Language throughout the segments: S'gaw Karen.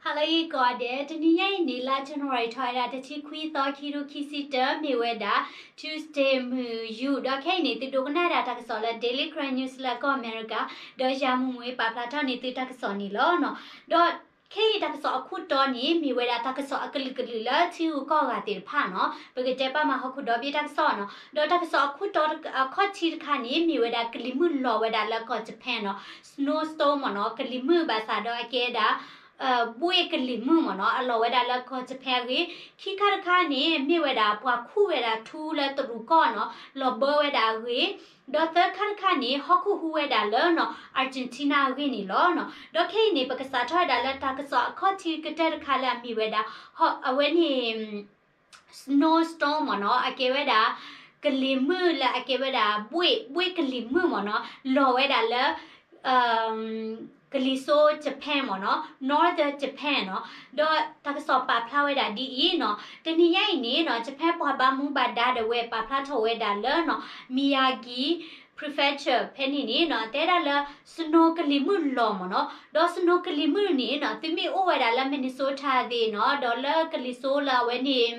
ဟါလၢအဂ့ၤကိးဂၤဒဲး, တနံၤညါအံၤန့ၣ် လါ January ထီၣ်ဝဲဒၣ် တဆံခွံသီ ခံကထိခံဆံတၢ မ့ၢ်ဝဲဒၣ် Tuesday မုၢ်ယူာ်, ဒီးခဲအံၤန့ၣ် သုဒိကနၣ်ဝဲဒၣ်တၢ်ကစီၣ်လၢ Daily Karen News လၢကီၢ်အမဲရကၤ, ဒီးယၤမုၢ်မွေၤပာ်ဖျါထီၣ်န့ၢ်သုတၢ်ကစီၣ်န့ၣ်လီၤ. ဒီးခဲအံၤတၢ်ကစီၣ်အခိၣ်တီန့ၣ် မ့ၢ်ဝဲဒၣ်တၢ်ကစီၣ်အကလုာ်ကလုာ်လၢထံဂုၤကီၢ်ဂၤသ့ၣ်တဖၣ်နီၤ, ပကတဲပာ်မၤဟီၣ်ခိၣ်ဒီဘ့ၣ်တၢ်ကစီၣ်နီၤ. ဒီးတၢ်ကစီၣ်အခိၣ်တီအခီၣ်ထံးတခါန့ၣ် မ့ၢ်ဝဲဒၣ်ကလံၤမုၢ်လီၤဝဲဒၣ်လၢကီၢ် Japan နီၤ, snowstorm မ့ၢ်နီၤ, ကလံၤမုၢ်ဘၣ်ဆၣ်ဒီးအကဲဒၣ် ဘှ့ၣ်ကလံၤမုၢ်မ့ၢ်နီၤ, အလီၤဝဲဒၣ်လၢကီၢ် Japan အဂ့ၢ်, ခံခါတခါန့ၣ် မ့ၢ်ဝဲဒၣ်ပှၤခူၣ်ဝဲဒၣ်ထူလၢတရူးကီၢ်နီၤ, လီၤဘၢဝဲဒၣ်အဂ့ၢ်, ဒီးသၢခါတခါန့ၣ် ဟီၣ်ခိၣ်ဟူးဝဲဒၣ်လၢနီၤ Argentina အဂ့ၢ်န့ၣ်လီၤ. ဒီးခဲအံၤန့ၣ် ပကစးထီၣ်ဝဲဒၣ်လၢတၢ်ကစီၣ်အခီၣ်ထံးကတၢၢ်တခါလၢအမ့ၢ်ဝဲဒၣ် အဝဲန့ၣ် snowstorm မ့ၢ်နီၤ, အကဲဝဲဒၣ် ကလံၤမုၢ်လၢအကဲဝဲဒၣ် ဘှ့ၣ် ဘှ့ၣ်ကလံၤမုၢ်မ့ၢ်နီၤ, လီၤဝဲဒၣ်လၢ ကလံၤစိး Japan မ့ၢ်နီၤ, Northern Japan နီၤ, ဒီးတၢ်ကစီၣ်ပာ်ဖျါဝဲဒၣ်ဒ်အံၤနီၤ, တနံၤညါအံၤန့ၣ်နီၤ Japan ပှၤဘၣ်မူဘၣ်ဒါဒၣ်ဝဲပာ်ဖျါထီၣ်ဝဲဒၣ်လၢနီၤ Miyagi Prefecture ဖဲန့ၣ်န့ၣ်နီၤ တဲဒၣ်လၢ snow ကလံၤမုၢ်လီၤမ့ၢ်နီၤ, ဒီး snow ကလံၤမုၢ်န့ၣ်နီၤ သုမ့ၢ်အိၣ်ဝဲဒၣ်လၢ Minnesota သ့ၣ်နီၤ, ဒီးလၢကလံၤစိးလၢအဝဲန့ၣ်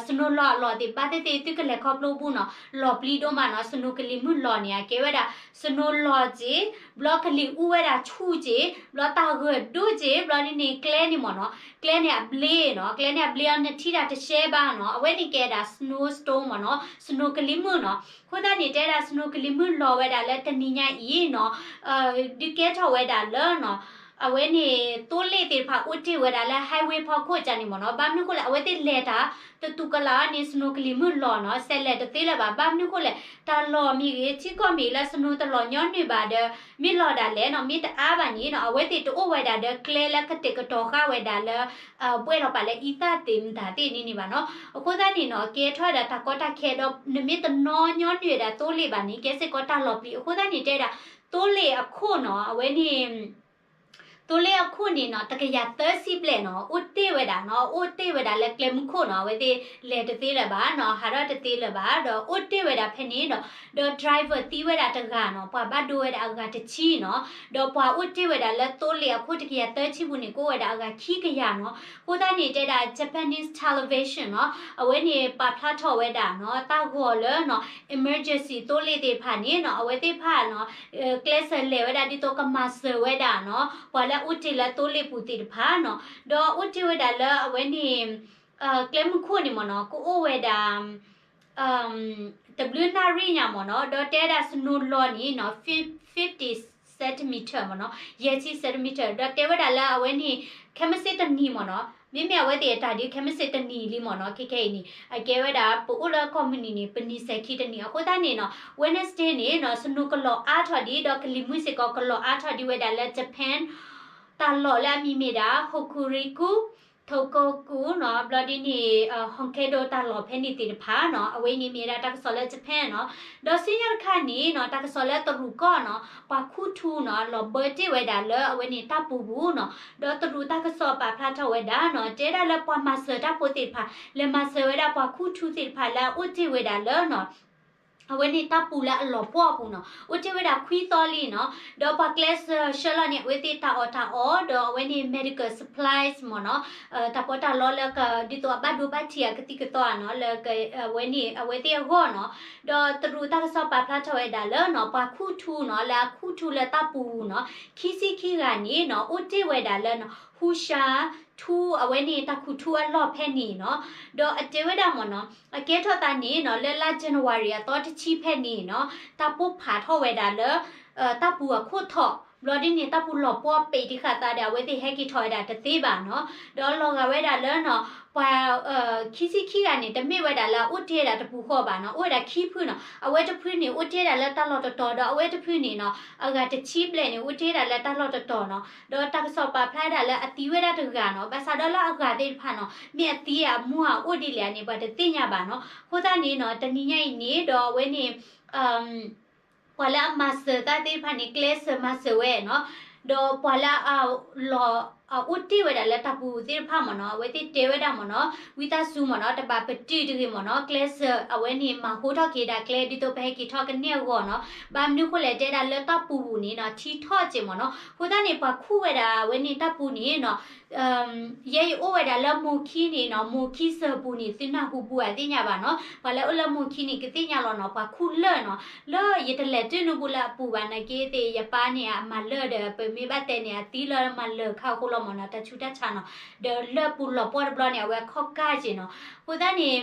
snow လီၤအလီၢ်သ့ၣ်တဖၣ်သ့ၣ်သ့ၣ် သုကလဲၤခီဖျိဘူးနီၤ, လီၤပျံၤဒိၣ်မးနီၤ, snow ကလံၤမုၢ်လီၤန့ၣ် အကဲဝဲဒၣ် snow လီၤက့ၤ, ဘျီကလံၤအူဝဲဒၣ်ဆူၣ်က့ၤ, ဘျီတၢ်ဂၢၢ်ဒိၣ်က့ၤ, ဘျီဒ်န့ၣ် ကျဲန့ၣ်မ့ၢ်နီၤ, ကျဲန့ၣ်အဘျ့နီၤ, ကျဲန့ၣ်အဘျ့အီၤနထံၣ်တၢ်တရှဲဘၣ်နီၤ, အဝဲန့ၣ်ကဲဒၣ် snowstorm မ့ၢ်နီၤ, snow ကလံၤမုၢ်နီၤ. အဃိသတးန့ၣ် တဲဒၣ် snow ကလံၤမုၢ်လီၤဝဲဒၣ်လၢတနံၤညါအံၤနီၤ, ဒုးကဲထီၣ်ဝဲဒၣ်လၢနီၤ အဝဲန့ၣ် သိလ့ၣ်သ့ၣ်တဖၣ်အိၣ်တ့ၢ်ဝဲဒၣ်လၢ highway ဖီခိၣ်ကန့ၣ်မ့ၢ်နီၤ, ဘၣ်မနုၤအဃိလဲၣ် အဝဲသ့ၣ်လဲၤတၢ် တတူၢ်ကလာ်အီၤန့ၣ် snow ကလံၤမုၢ်လီၤနီၤ, စဲးလဲၤတသ့လၢၤဘၣ်, ဘၣ်မနုၤအဃိလဲၣ် တၢ်လီၢ်မ့ၢ်ဂ့ၤ ထံကီၢ်မ့ၢ်ဂ့ၤလၢ snow တလီၤညီနုၢ်ဘၣ်ဒီး မ့ၢ်လီၤဒၣ်လဲာ်နီၤ, မ့ၢ်တအါဘၣ်န့ၣ်နီၤ အဝဲသ့ၣ်တအိၣ်ဝဲဒၣ်ဒီးကျဲလၢကတဲာ်ကတီၤဃာ်ဝဲဒၣ်လၢ ဘှဲၣ်လီၤပာ်လၢအံသၣ်သ့ၣ်မတၤသ့ၣ်န့ၣ်န့ၣ်ဘၣ်နီၤ. အဃိသတးန့ၣ်နီၤ ကဲထီၣ်ဝဲဒၣ်တၢ်ကီတၢ်ခဲဒီး နမ့ၢ်တနီၤညီနုၢ်ဝဲဒၣ်သိလ့ၣ်ဘၣ်န့ၣ် ကဲစ့ၢ်ကီးတၢ်လီၤပျံၤ. အဃိသတးန့ၣ်တဲဒၣ် သိလ့ၣ်အခိၣ်နီၤ အဝဲန့ၣ် သိလ့ၣ်အခိၣ်န့ၣ်နီၤ တကယၤသၢဆံဘျဲၣ်နီၤ အိၣ်တ့ၢ်ဝဲဒၣ်နီၤ, အိၣ်တ့ၢ်ဝဲဒၣ်လၢကျဲမုၢ်ခိၣ်နီၤ, အဝဲသ့ၣ်လဲၤတသ့လၢၤဘၣ်နီၤ, ဟးထီၣ်တသ့လၢၤဘၣ်, ဒီးအိၣ်တ့ၢ်ဝဲဒၣ်ဖဲန့ၣ်ဒီး ဒီး driver သံဝဲဒၣ်တဂၤနီၤ, ပှၤဘၣ်ဒိဝဲဒၣ်အဂၤတဆံနီၤ, ဒီးပှၤအိၣ်တ့ၢ်ဝဲဒၣ်လၢသိလ့ၣ်အခိၣ်တကယၤသၢဆံပူၤန့ၣ် ကအိၣ်ဝဲဒၣ်အဂၤခံကယၤနီၤ. အဃိသတးန့ၣ်တဲဒၣ် Japanese television နီၤ အဝဲန့ၣ်ပာ်ဖျါထီၣ်ဝဲဒၣ်နီၤ တၢ်ဂီၤလၢနီၤ emergency သိလ့ၣ်သ့ၣ်တဖၣ်န့ၣ်နီၤ အဝဲသ့ၣ်တဖၣ်နီၤ ကျဲးစၢးလဲၤဝဲဒၣ်ဒ်သိးကမၤစၢၤဝဲဒၣ်နီၤ ပှၤလၢအအိၣ်တ့ၢ်လၢသိလ့ၣ်ပူၤသ့ၣ်တဖၣ်နီၤ, ဒီးအိၣ်တ့ၢ်ဝဲဒၣ်လၢအဝဲန့ၣ် ကျဲမုၢ်ခိၣ်န့ၣ်မ့ၢ်နီၤ ကအိၣ်ဝဲဒၣ် တဘျုးနၣ်ရံၣ်ညါမ့ၢ်နီၤ, ဒီးတဲဝဲဒၣ် snow လီၤန့ၣ်နီၤ fifty centimeter မ့ၢ်နီၤ, ယဲၢ်ဆံ centimeter ဒီးတဲဝဲဒၣ်လၢအဝဲန့ၣ် ခဲမုၢ်ဆ့ၣ်တနံၤမ့ၢ်နီၤ, မ့မ့ၢ်အဝဲသ့ၣ်အတၢ်ဒုး ခဲမုၢ်ဆ့ၣ်တနံၤလံမ့ၢ်နီၤ, ခဲခဲအံၤန့ၣ် အကဲဝဲဒၣ် ပအိၣ်လၢကီၢ်မုၢ်နံၤန့ၣ် ပနံၤစဲၤခံတနံၤ အဃိသတးန့ၣ်နီၤ Wednesday န့ၣ်နီၤ snow ကလီၤအါထီၣ်ဒံး ဒီးကလံၤမုၢ်စ့ၢ်ကီးကလီၤအါထီၣ်ဒံးဝဲဒၣ်လၢ Japan တၢ်လီၢ်လၢအမံၤမ့ၢ်ဒၣ် Hokuriku Tohoku နီၤ, ဘျီဒ်န့ၣ် Hokkaido တၢ်လီၢ်ဖဲန့ၣ်သ့ၣ်တဖၣ်နီၤ, အဝဲအံၤန့ၣ်မ့ၢ်ဝဲဒၣ်တၢ်ကစီၣ်လၢ Japan နီၤ, ဒီးဆူညါတခါန့ၣ်နီၤ တၢ်ကစီၣ်လၢတရူးကီၢ်နီၤ ပှၤခူၣ်ထူနီၤ လီၤဘၢတ့ၢ်ဝဲဒၣ်လၢအဝဲန့ၣ်တၢ်ပူၤပူၤနီၤ, ဒီးတရူးတၢ်ကစီၣ်ပာ်ဖျါထီၣ်ဝဲဒၣ်နီၤ တဲဒၣ်လၢပှၤမၤစၢၤတၢ်ဖိသ့ၣ်တဖၣ် လဲၤမၤစၢၤဝဲဒၣ်ပှၤခူၣ်ထူသ့ၣ်တဖၣ်လၢအအိၣ်တ့ၢ်ဝဲဒၣ်လၢနီၤ အဝဲန့ၣ်တၢ်ပူၤလၢအလီၤပှီၢ်အပူၤနီၤ, အိၣ်တ့ၢ်ဝဲဒၣ်ခွံသီလံနီၤ, ဒီးပှၤကျဲးစၢးဆှၢလီၤန့ၣ် အဝဲသ့ၣ်တၢ်အီၣ်တၢ်အီ ဒီးအဝဲန့ၣ် medical supplies မ့ၢ်နီၤ, တၢ်ပီးတၢ်လီလၢက ဒ်သိးအဘၣ်ဒိဘၣ်ထံးအကသံၣ်ကသီဧါနီၤ လၢအဝဲန့ၣ် အဝဲသ့ၣ်အဂီၢ်နီၤ, ဒီးတရူးတၢ်ကစီၣ်ပာ်ဖျါထီၣ်ဝဲဒၣ်လၢနီၤ ပှၤခူၣ်ထူနီၤ လၢအခူၣ်ထူလၢတၢ်ပူၤနီၤ ခံဆံခံဂၤန့ၣ်နီၤ အိၣ်တ့ၢ်ဝဲဒၣ်လၢနီၤ ဟူးရှါ ထူ အဝဲန့ၣ်တၢ်ခူၣ်ထူအလီၢ်ဖဲန့ၣ်နီၤ, ဒီးအတဲဝဲဒၣ်မ့ၢ်နီၤ အကဲထီၣ်သးန့ၣ်နီၤ လၢလါ January အသီတဆံဖဲန့ၣ်နီၤ တၢ်ပိၢ်ဖးထီၣ်ဝဲဒၣ်လၢ တၢ်ပူၤအခိၣ်ထီၣ် ဘျီဒ်န့ၣ် တၢ်ပူၤလီၤပှီၢ်ပ့းတခါသးဒီး အဝဲသ့ၣ်ဟဲက့ၤထီၣ်ဝဲဒၣ်တသ့ဘၣ်နီၤ, ဒီးလီၤဂာ်ဝဲဒၣ်လၢနီၤ ပှၤ ခံဆံခံဂၤန့ၣ် တမ့ၢ်ဝဲဒၣ်လၢအအိၣ်တ့ၢ်ဝဲဒၣ်တပူၤဃီဘၣ်နီၤ, အိၣ်ဝဲဒၣ်ခံဖုနီၤ, အဝဲတဖုန့ၣ် အိၣ်တ့ၢ်ဝဲဒၣ်လၢတၢ်လီၢ်တတီၤ ဒီးအဝဲတဖုန့ၣ်နီၤ အဂၤတဆံဘျဲၣ်န့ၣ် အိၣ်တ့ၢ်ဝဲဒၣ်လၢတၢ်လီၢ်တတီၤနီၤ, ဒီးတၢ်ကစီၣ်ပာ်ဖျါဒၣ်လၢအသံဝဲဒၣ်တဂၤနီၤ, ဘၣ်ဆၣ်ဒီးလၢအဂၤသ့ၣ်တဖၣ်နီၤ မ့ၢ်အသံအမူအအိၣ်ဒ်လဲၣ်န့ၣ် ပှၤတသ့ၣ်ညါဘၣ်နီၤ, အဃိသတးန့ၣ်နီၤ တနံၤညါအံၤန့ၣ် ဒီးအဝဲန့ၣ် ပှၤလၢအမၤစၢၤတၢ်သ့ၣ်တဖၣ်န့ၣ် ကျဲးစၢးမၤစၢၤဝဲနီၤ, ဒီးပှၤလၢအလီၤ အိၣ်တ့ၢ်ဝဲဒၣ်လၢတၢ်ပူၤသ့ၣ်တဖၣ်မ့ၢ်နီၤ, အဝဲသ့ၣ်တဲဝဲဒၣ်မ့ၢ်နီၤ, ဝံသးစူၤမ့ၢ်နီၤ, တဘၣ်ပတုာ်တဂ့ၤမ့ၢ်နီၤ, ကျဲးစၢးအဝဲန့ၣ် မၤဟိထီၣ်က့ၤဒၣ်ကျဲ ဒ်သိးပဟဲက့ၤထီၣ်ကန့ၢ်အဂီၢ်နီၤ, ဘၣ်မနုၤဃိလဲၣ် တဲဒၣ်လၢတၢ်ပူၤပူၤန့ၣ်နီၤ ထံထီၣ်က့ၤမ့ၢ်နီၤ, အဃိသတးန့ၣ် ပှၤခူၣ်ဝဲဒၣ်အဝဲန့ၣ်တၢ်ပူၤန့ၣ်နီၤ ယဲယအိၣ်ဝဲဒၣ်လၢမိၢ်ခံန့ၣ်နီၤ, မိၢ်ခံစၢၤပူၤန့ၣ် သုနၢ်ဟူပူၤဧါသ့ၣ်ညါဘၣ်နီၤ, ပှၤလၢအအိၣ်လၢမိၢ်ခံန့ၣ် ကသ့ၣ်ညါလီၤနီၤ, ပှၤခူၣ်လၢာ်နီၤ, လၢယတလဲၤတုၤနူပူၤလၢအပူၤဘၣ်နာ်က့သ့ၣ် ယပၢ်န့ၣ်အမၤလၢာ်ဒီး ပမ့ၢ်ဘၣ်တဲန့ၣ် အသံလၢမၤလၢာ်ခါအဃိလီၤမ့ၢ်နီၤ, တၢ်ဆူးတၢ်ဆါနီၤ, ဒီးလၢာ်ပူၤလီၤပှီၢ်တဘျီန့ၣ် အဝဲခီၣ်ကၢ်က့ၤနီၤ, အဃိသတးန့ၣ်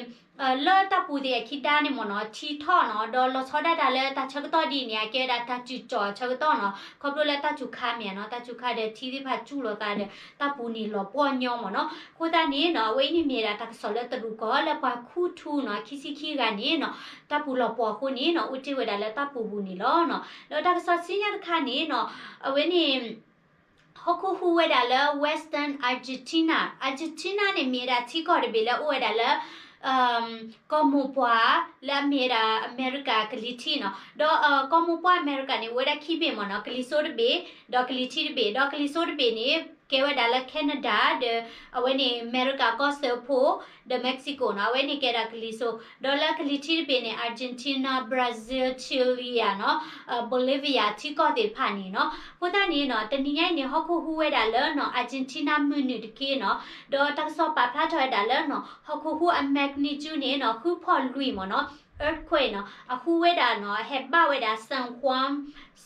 လၢတၢ်ပူၤသ့ၣ်အခံဒါန့ၣ်မ့ၢ်နီၤ ထံထီၣ်နီၤ, ဒီးလီၤဆီဒၣ်တၢ်လၢတၢ်ဆၢကတီၢ်ဒ်န့ၣ် အကဲဝဲဒၣ်တၢ်စုၣ်ကၠီၤအဆၢကတီၢ်နီၤ, ခီဖျိလၢတၢ်စူၤခါမ့ၢ်နီၤ, တၢ်စူၤခါဒီးထံသ့ၣ်တဖၣ်စူၣ်လီၤသးဒီး တၢ်ပူၤန့ၣ်လီၤပှီၢ်ညီမ့ၢ်နီၤ, အဃိသတးန့ၣ်နီၤ အဝဲအံၤန့ၣ်မ့ၢ်ဒၣ်တၢ်ကစီၣ်လၢတရူးကီၢ်လၢပှၤခူၣ်ထူနီၤ, ခံဆံခံဂၤန့ၣ်နီၤ, တၢ်ပူၤလီၤပှီၢ်အဃိန့ၣ်နီၤ အိၣ်တ့ၢ်ဝဲဒၣ်လၢတၢ်ပူၤပူၤန့ၣ်လီၤနီၤ, ဒီးတၢ်ကစီၣ်ဆူညါတခါန့ၣ်နီၤ အဝဲန့ၣ် ဟီၣ်ခိၣ်ဟူးဝဲဒၣ်လၢ Western Argentina, Argentina န့ၣ်မ့ၢ်ဝဲဒၣ်ထံကီၢ်တဘ့ၣ်လၢအိၣ်ဝဲဒၣ်လၢ ကီၢ်မိၢ်ပှၢ်လၢအမ့ၢ်ဝဲဒၣ်အမဲရကၤကလံၤထံးနီၤ, ဒီးကီၢ်မိၢ်ပှၢ်အမဲရကၤန့ၣ် အိၣ်ဝဲဒၣ်ခံဘ့ၣ်မ့ၢ်နီၤ, ကလံၤစိးတဘ့ၣ် ဒီးကလံၤထံးတဘ့ၣ်, ဒီးကလံၤစိးတဘ့ၣ်န့ၣ် ကဲဝဲဒၣ်လၢ Canada ဒီး အဝဲန့ၣ် အမဲရကၤကီၢ်စၢဖှိၣ် ဒီး Mexico နီၤ, အဝဲန့ၣ်ကဲဒၣ်ကလံၤစိး, ဒီးလၢကလံၤထံးတဘ့ၣ်န့ၣ် Argentina, Brazil, Chile နီၤ, Bolivia ထံကီၢ်သ့ၣ်တဖၣ်န့ၣ်နီၤ, အဃိသတးန့ၣ်နီၤ တနံၤညါအံၤန့ၣ် ဟီၣ်ခိၣ်ဟူးဝဲဒၣ်လၢနီၤ Argentina မုၢ်နုာ်တက့ၢ်နီၤ, ဒီးတၢ်ကစီၣ်ပာ်ဖျါထီၣ်ဝဲဒၣ်လၢနီၤ ဟီၣ်ခိၣ်ဟူးအ magnitude န့ၣ်နီၤ ဃုဖီၣ်လွံၢ်မ့ၢ်နီၤ, earthquake နီၤ, အဟူးဝဲဒၣ်နီၤ ဟဲဘၣ်ဝဲဒၣ် San Juan,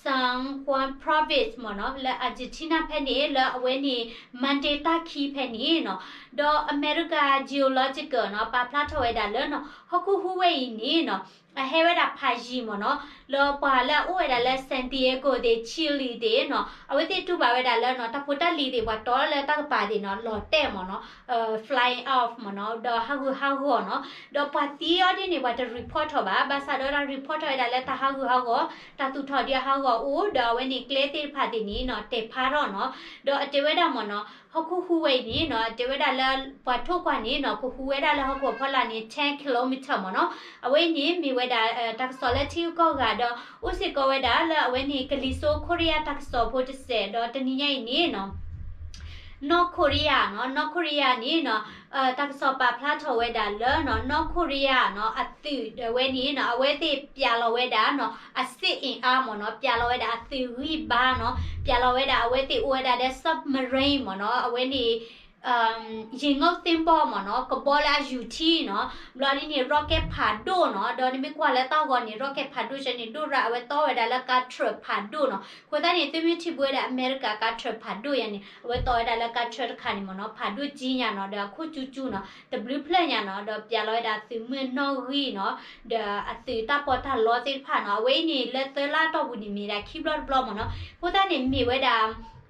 San Juan Province မ့ၢ်နီၤ, လၢ Argentina ဖဲန့ၣ် လၢအဝဲန့ၣ် Monday တၢ်ခံဖဲန့ၣ်နီၤ, ဒီးအမဲရကၤ geological နီၤ ပာ်ဖျါထီၣ်ဝဲဒၣ်လၢနီၤ ဟီၣ်ခိၣ်ဟူးဝဲအံၤန့ၣ်နီၤ အဟဲဝဲဒၣ်ဖးယံၤမ့ၢ်နီၤ, လၢပှၤလၢအအိၣ်ဝဲဒၣ်လၢ Santiago သ့ၣ် Chile သ့ၣ်နီၤ အဝဲသ့ၣ်တူၢ်ဘၣ်ဝဲဒၣ်လၢနီၤ တၢ်ဖိတၢ်လံၤသ့ၣ် ပှၤတီလၢတၢ်ကပၤသ့ၣ်နီၤ လီၤတဲာ်မ့ၢ်နီၤ, flying off မ့ၢ်နီၤ, ဒီးဟးဂူာ်ဟးဂီၤနီၤ, ဒီးပှၤသံအီၤဒ်န့ၣ် ပှၤတ report ထီၣ်ဘၣ်, ဘၣ်ဆၣ်ဒီးတၢ် report ထီၣ်ဝဲဒၣ်လၢတၢ်ဟးဂူာ်ဟးဂီၤ, တၢ်သူၣ်ထီၣ်ဒ်အဟးဂီၤအိၣ် ဒီးအဝဲန့ၣ်ကျဲသ့ၣ်တဖၣ်သ့ၣ်န့ၣ်နီၤ တဲာ်ဖးထီၣ်နီၤ, ဒီးအတဲဝဲဒၣ်မ့ၢ်နီၤ ဟီၣ်ခိၣ်ဟူးဝဲအံၤန့ၣ်နီၤ အတဲဝဲဒၣ်လၢ ပှၤထိၣ်ကွၢ်န့ၣ်နီၤ ကဟူးဝဲဒၣ်လၢဟီၣ်ခိၣ်အဖီလာ်န့ၣ် ten kilometer မ့ၢ်နီၤ, အဝဲအံၤန့ၣ်မ့ၢ်ဝဲဒၣ် တၢ်ကစီၣ်လၢထံဂုၤကီၢ်ဂၤဒီး အိၣ်စ့ၢ်ကီးဝဲဒၣ်လၢအဝဲန့ၣ် ကလံၤစိးခိရံယါတၢ်ကစီၣ်ဖိတစဲး ဒီးတနံၤညါအံၤန့ၣ်နီၤ North Korea နီၤ, North Korea န့ၣ်နီၤ တၢ်ကစီၣ်ပာ်ဖျါထီၣ်ဝဲဒၣ်လၢနီၤ North Korea နီၤ အသုးဒီးဝဲန့ၣ်နီၤ အဝဲသ့ၣ်ပျးလီၤဝဲဒၣ်နီၤ အစစ်အင်အားမ့ၢ်နီၤ, ပျးလီၤဝဲဒၣ်အသုးဂံၢ်ဘါနီၤ, ပျးလီၤဝဲဒၣ်အဝဲသ့ၣ်အိၣ်ဝဲဒၣ်ဒီး submarine မ့ၢ်နီၤ, အဝဲန့ၣ် ရေငုပ်သင်္ဘော မ့ၢ်နီၤ, ကဘီလၢအယူၤထံနီၤ, ဘျီဒ်န့ၣ် rocket ဖးဒိၣ်နီၤ, ဒီးနမ့ၢ်ကွၢ်လၢတၢ်ဂီၤန့ၣ် rocket ဖးဒိၣ်ဆၢန့ၣ် ဒိၣ်ရၣ် အဝဲတီဝဲဒၣ်လၢကါထြၢၣ်ဖးဒိၣ်နီၤ, အဃိသတးန့ၣ် သုမ့ၢ်ထံၣ်ဘၣ်ဝဲဒၣ်အမဲရကၤကါထြၢၣ်ဖးဒိၣ်ယါန့ၣ် အဝဲတီဝဲဒၣ်လၢကါထြၢၣ်တခါန့ၣ်မ့ၢ်နီၤ, ဖးဒိၣ်ကံညါနီၤ, ဒီးအခိၣ်ကၠူကၠူနီၤ, တဘျုးဖျၢၣ်ညါနီၤ, ဒီးပျးလီၤဝဲဒၣ်သုးမုၢ်နီၣ်ဂံၢ်နီၤ, ဒီးအသုးတၢ်ပီးတၢ်လီသ့ၣ်တဖၣ်နီၤ, အဝဲအံၤန့ၣ်လၢသၢလါအတီၢ်ပူၤန့ၣ် မ့ၢ်ဒၣ်ခံဘျီတဘျီမ့ၢ်နီၤ, အဃိသတးန့ၣ် မ့ၢ်ဝဲဒၣ်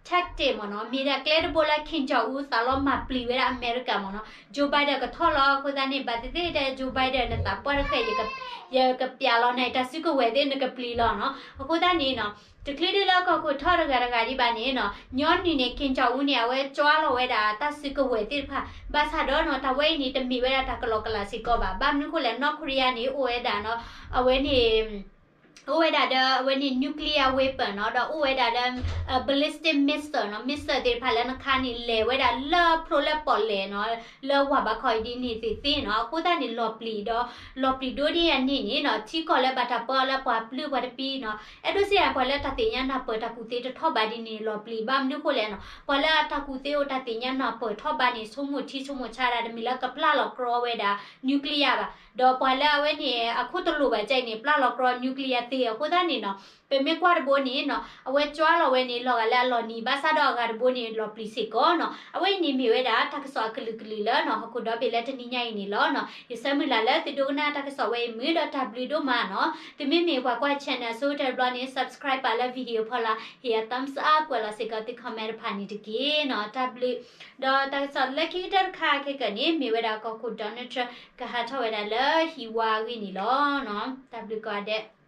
tactic မ့ၢ်နီၤ, မ့ၢ်ဒၣ်ကျဲတဘိလၢ Kim Jong Un သးလီမၤပျံၤဝဲဒၣ်အမဲရကၤမ့ၢ်နီၤ, Joe Biden ကထီၣ်လီၤ, အဃိသတးန့ၣ် ဘၣ်သ့ၣ်သ့ၣ်တဲ Joe Biden နသးပှၢ်တဃဲၣ် ယကပျးလီၤနၤ တၢ်စုကဝဲၤသ့ၣ်နကပျံၤလီၤနီၤ, အဃိသတးန့ၣ်နီၤ, တချုးဒ်လၢကီၢ်ခိၣ်ထီၣ်တဂၤတဂၤဒံးဘၣ်န့ၣ်နီၤ, ညီနုၢ်န့ၣ် Kim Jong Un န့ၣ် အဝဲကွၢ်လီၤဝဲဒၣ်တၢ်စုကဝဲၤသ့ၣ်တဖၣ်, ဘၣ်ဆၣ်ဒီးနီၤ တၢ်ဝဲအံၤန့ၣ် တမ့ၢ်ဝဲဒၣ်တၢ်ကလီကလးစ့ၢ်ကီးဘၣ်, ဘၣ်မနုၤဃိလဲၣ် North Korea န့ၣ် အိၣ်ဝဲဒၣ်နီၤ, အဝဲန့ၣ် အိၣ်ဝဲဒၣ်ဒီးအဝဲန့ၣ် nuclear weapon နီၤ, ဒီးအိၣ်ဝဲဒၣ်ဒီး ballistic missile နီၤ, missile သ့ၣ်တဖၣ်လၢနခါန့ၣ် လဲၤဝဲဒၣ်လၢဖျိလၢပီၣ်လဲၣ်နီၤ, လၢဝၤဘးခီအံၤဒ်န့ၣ်သ့ၣ်သ့ၣ်နီၤ, အဃိသတးန့ၣ် လီၤပျံၤဒီး လီၤပျံၤဒိၣ်ဒ်အန့ၣ်န့ၣ်နီၤ, ထံကီၢ်လၢဘၣ်တၢ်ပၢလၢပှၤပျုၢ်ပှၤတပံၤနီၤ, အဲၣ်ဒိးစ့ၢ်ဒၣ်ပှၤလၢတၢ်သ့ၣ်ညါနၢ်ပၢၢ်တၢ်ကူၣ်သ့တထီၣ်ဘးဒ်န့ၣ် လီၤပျံၤ, ဘၣ်မနုၤဃိလဲၣ်နီၤ, ပှၤလၢအတၢ်ကူၣ်သ့အိၣ်တၢ်သ့ၣ်ညါနၢ်ပၢၢ်ထီၣ်ဘးန့ၣ် ဆိကမိၣ်ထံဆိကမိၣ်ဆးဒၣ် တမ့ၢ်လၢကပျၢ်လီၤကြီဝဲဒၣ် nuclear ဘၣ်, ဒီးပှၤလၢအဝဲန့ၣ် အခိၣ်တလိၣ်ဘၣ်ကဲအံၤန့ၣ် ပျၢ်လီၤကြီ nuclear သ့, အဃိသတးန့ၣ်နီၤ, ပမ့ၢ်ကွၢ်တဘိန့ၣ်နီၤ, အဝဲကွၢ်လီၤဝဲန့ၣ် လီၤဂာ်လၢအလီၢ်နံၤ, ဘၣ်ဆၣ်ဒီးအဂၤတဘိန့ၣ် လီၤပျံၤစ့ၢ်ကီးနီၤ. အဝဲအံၤန့ၣ်မ့ၢ်ဝဲဒၣ် တၢ်ကစီၣ်အကလုာ်ကလုာ်လၢနီၤ ဟီၣ်ခိၣ်ဒီဘ့ၣ်လၢတနံၤညါအံၤန့ၣ်လီၤနီၤ. ယဆၢမုၢ်လၢ်လၢသုဒိကနၣ်တၢ်ကစီၣ်ဝဲအံၤမုာ်ဒီးတၢ်ဘျုးဒိၣ်မးနီၤ. သုမ့မ့ၢ်ပှၤကွၢ် channel အဆိကတၢၢ်တဘျီန့ၣ် subscribe ပာ်လၢ video ဖီလာ်, ဟ့ၣ်ယၤ thumbs up ကွဲးလီၤစ့ၢ်ကီးသု comment တဖၣ်န့ၣ်တက့ၢ်နီၤ. တၢ်ဘျုး, ဒီးတၢ်ကစီၣ်လၢခံကတၢၢ်တခါခဲကနံၣ်န့ၣ် မ့ၢ်ဝဲဒၣ်ကီၢ်ခိၣ် Donald Trump ကဟးထီၣ်ဝဲဒၣ်လၢဟံၣ်ဝါအဂ့ၢ်န့ၣ်လီၤနီၤ. တၢ်ဘျုးကိးဂၤဒဲး.